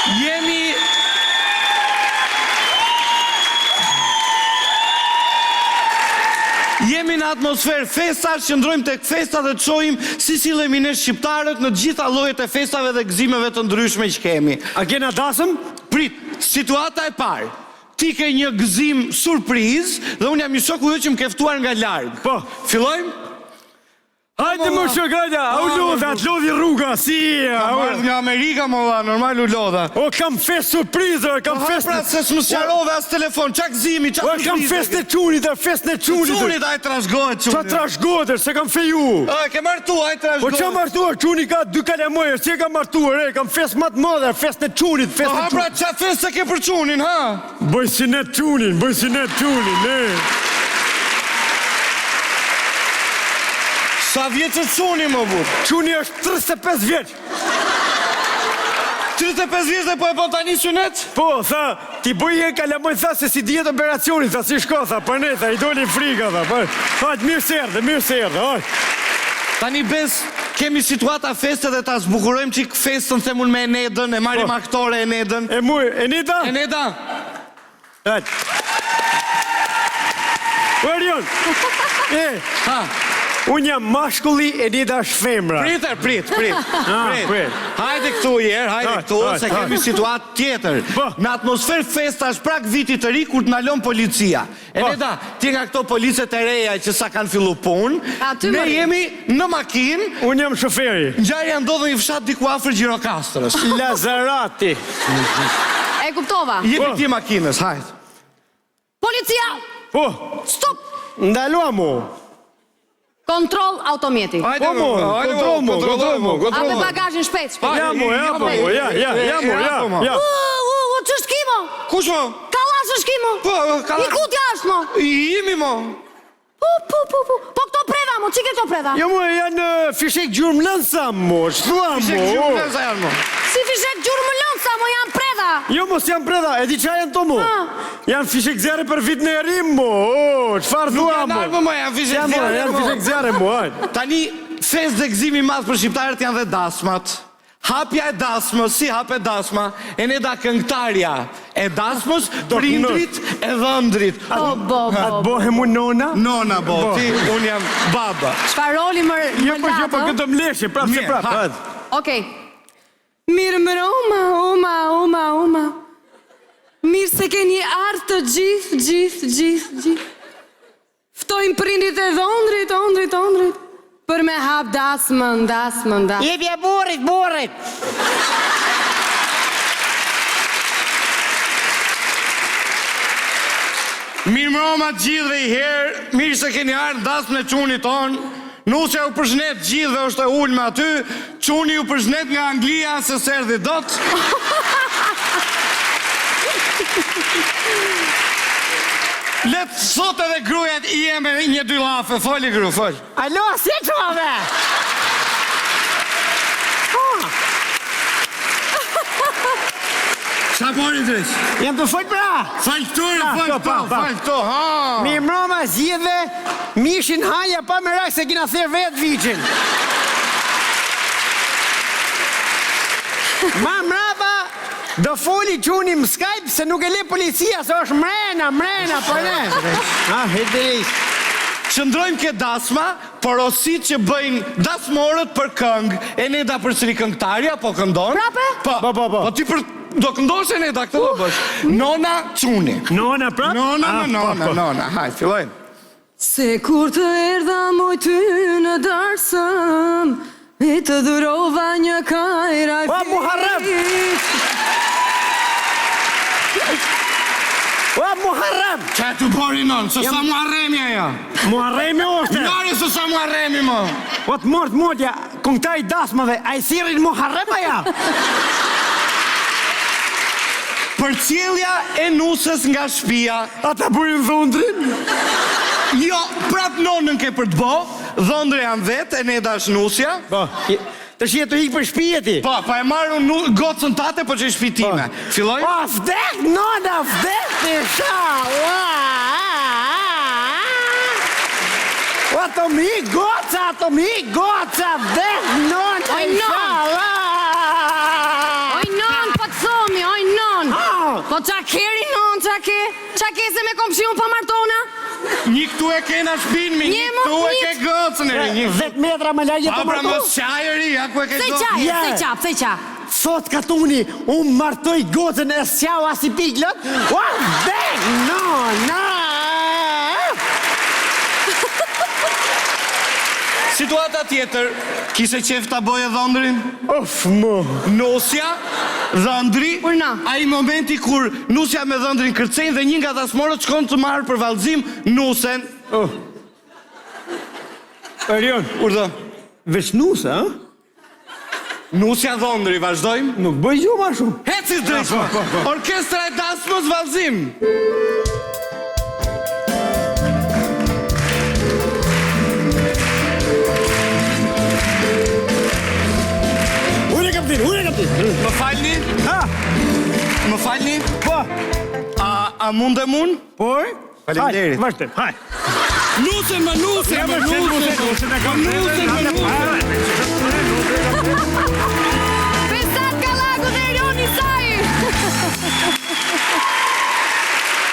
Jemi Jemi në atmosferë festash, qëndrojmë tek festa dhe të shohim si sillemi ne shqiptarët në të gjitha llojet e festave dhe gëzimeve të ndryshme që kemi. A kena dasëm? Prit, situata e parë. Ti ke një gëzim surprizë dhe unë jam një shoku yt që më ke ftuar nga larg. Po. Fillojmë? Hajde mo shok, hajde, a u lodhe, a të lodhi rruga, si je, a Kam u... ardhë nga Amerika, mo vlla, normal u lodha. O, kam festë surprizë, o, kam Po festë... pra, se s'më sqarove as telefon, ça gëzimi, ça O, kam surprize festën e çunit, a festën e çunit. Çunit, ai trashëgohet Ça çunit. trashëgohet, se kam feju. A, ke martu, ai Po trashëgohet. ça martuar, çuni ka dy kalamoj, si e kam martuar, e, kam festë më të madhe, festën e çunit, Po festën ha e pra, çunit. ça feste ke për çunin, ha? Bëj synet çunin, bëj synet çunin, ne. Sa vjeç është çuni mo burrë? Çuni është 35 vjeç. 35 vjeç dhe po e bën tani synet? Po, tha, t'i bëj e kalamoj, tha, se s'i dihet operacioni, tha, si shko, tha, për ne, tha, i doli frika, tha, për. Hajt, mirë se erdhe, mirë se erdhe, hajt. Tani Bes, kemi situata feste dhe ta zbukurojmë çik festën, them unë me Enedën, e marrim Po. aktore Enedën. E muj, Eneda? Eneda! Hajt. O, Erion! E, Ha, unë jam mashkulli, Eneda është femra. prit, e, prit, prit. Ah, Prit. prit. Hajde këtu një herë, hajde Hajt, këtu, hajt, se kemi hajt. situatë tjetër. Po. Në atmosferë festash prag vitit të ri kur të ndalon policia. Po. Eneda, ti nga këto policet e reja që sa kanë fillu punë, Aty ne më rri. jemi në makinë, Unë jam shoferi. ngjarja ndodh në një fshat diku afër Gjirokastrës. Lazarati. E kuptova. Jepi Po. ti makinës, hajt. Policia! Po, Stop! ndalua mu. Kontroll automjeti. Hajde, Po, mo, hajde, kontroll mo, kontroll mo, Hape kontroll mo. bagazhin shpejt, shpejt. Ja mo, ja po, mo, ja, ja, ja mo, ja, ja. U, u, u, ç'është ky mo? Kush mo? Kallash është ky mo? Po, kallash. I kutja është mo? I imi mo. Po, po, po, po. Po këto predha mo, ç'i ke këto predha? Jo mo, janë fishek gjurmëlënësa mo, ç'thua mo. Fishek gjurmëlënësa janë mo. Si fishek gjurmëlënësa mo, janë predha. Jo mo, s'janë predha, e di ça janë to mo? Janë fishek zjarre për vitin e ri mo, o, çfarë thua mo? Janë armë mo, janë fishek zjarre Janë fishek zjarre mo, hajt. Tani, festë dhe gëzim i madh për shqiptarët janë dhe dasmat. Hapja e dasmës, si hapet dasma, Eneda këngëtarja e dasmës, prindrit e dhëndrit. O bo bo. A të bohem unë nona? Nona bo, ti, unë jam baba. Çfarë roli më më Jo po, jo po, këtë më leshe, prapë se prapë. hajt. Okej. Mirëmbrëma, uma, uma, uma. Mirë se keni ardhë të gjithë, gjithë, gjithë, gjithë. Ftojmë prindrit e dhondrit, ondrit, ondrit, për me hap dasmën, dasmën, dasmën. Jepja burrit, burrit! Mirëmbrëma të gjithëve i herë, mirë se keni ardhë në dasmën e çunit tonë. Nusja ju përshnet të gjithëve është e ulme aty, çuni ju përshnet nga Anglia se s'erdhi dot. Le të thotë edhe gruaja ime një dy llafe, foli gru, fol. Alo, si çove? Ça bëri drejt? Jam të fol pra. Fol këtu, fol pa, këtu, pa. fol këtu, ha. Mirëmbrëma gjithëve, mishin haja pa merak se kina therë vetë viçin. Ma mrapa do foli çuni më Skype se nuk e le policia se është mrena, mrena, po ne. Ah, hajde. Qëndrojmë ke dasma, porositë që bëjnë dasmorët për këngë. Eneda përsëri këngëtarja, po këndon. Prape? Po, Po, po, po. Po ti për do këndosh Eneda, këtë do bësh. Nona çuni. Nona prapë? Nona, Ah, nona, po, po. nona. Hajde, fillojmë. Se kur të erdha moj ty në darsëm E të dhurova një kajra O, Muharrem! O, Muharrem! Qa të bëri nënë, se sa Muharremi ajo. Muharremi është. Njëri se sa Muharremi mo. O, të mort, mort, ja, këngëtari i dasmave, a i thirrin Muharrem aja? Përcjellja e nuses nga shtëpia. Ata bëjnë dhëndrin? Jo, prap nonën ke për të bo, dhëndri jam vetë, Eneda është nusja. Po. Të shi e të ikë për shtëpi ti. Po, po e marr unë nu- gocën tate, po që i shtëpi time. Filloj? O, vdek, nona, vdek, inshallah! O, të mi goca, të mi goca, vdek, nona, Oj, non. inshallah! Oj non, po të thomi. Po qa keri, non, qa ke? Qa ke se me komshiun pa martona? Një këtu e ke në shpinë, mi, një Një mo, këtu e një- ke gocën, e një. 10 metra më larg Pa të pra martu. mos qaj, ri, ja ku e ke Pse gocën. qaj, Ja. pse qa, pse qa? Sot katuni, unë martoj gocën e s'jau as i piklët. Ua, vdek, no, no. Situata tjetër, kishe qef ta boje dhëndrin? Of, mo. Nusja, dhëndri, Urna. ai momenti kur nusja me dhëndrin kërcejnë dhe një nga dasmorët shkon të marrë për vallëzim nusen. Oh. Erion, Urdhë. veç nuse, a? Nusja dhëndri, vazhdojmë. Nuk bëj gjumë ma shumë. Heci drejt. Orkestra e dasmës vallëzim. Unë e kam tin, unë e kam tin. Më falni? Ha, Më falni? po, A a mundem unë? po. Faleminderit. Hajde, Vazhdim, hajde. Nuse, më nuse, Ja, më më nuse, nuse, nuse, më nuse, më nuse.